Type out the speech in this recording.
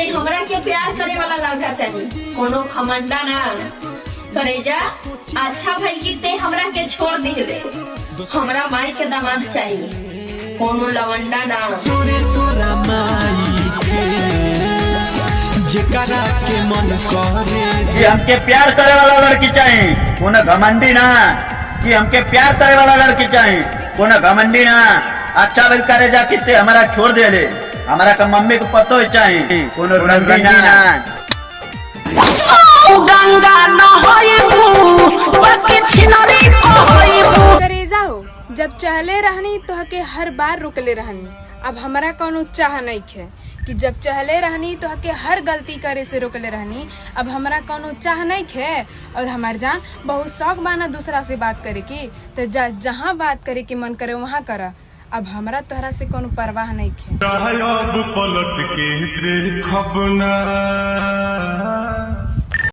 अरे हमरा के प्यार करे वाला लड़का चाहिए, कोनो घमंडा ना। करेजा, अच्छा भइल कि ते हमरा के छोड़ दिले। हमरा माई के दामाद चाहिए, कोनो लवंडा ना। तोरे तोरा माई के जेकरा के मन करे। कि हमके प्यार करे वाला लड़की चाहिए, कोनो घमंडी ना। कि हमके प्यार करे वाला लड़की चाहिए, कोनो घमंडी ना। अच्छा भइल करे जा कि ते हमारा छोड़ दे ले। हमारा का मम्मी को पतो ही चाहिए, कोनो रंगी ना। करेजा हो, जब चहले रहनी तोहके हर बार रुकले रहनी, अब हमरा कौनो चाह नहीं खे। कि जब चहले रहनी तोहके हर गलती करे से रोकले रहनी, अब हमरा कौनो चाह नहीं खे। और हमार जान बहुत शौक बाना दूसरा से बात करे की, तो जा जहाँ बात करे के मन करे वहाँ कर। अब हमरा तोहरा से कोनो परवाह नहीं खे। अब पलट के देखब ना।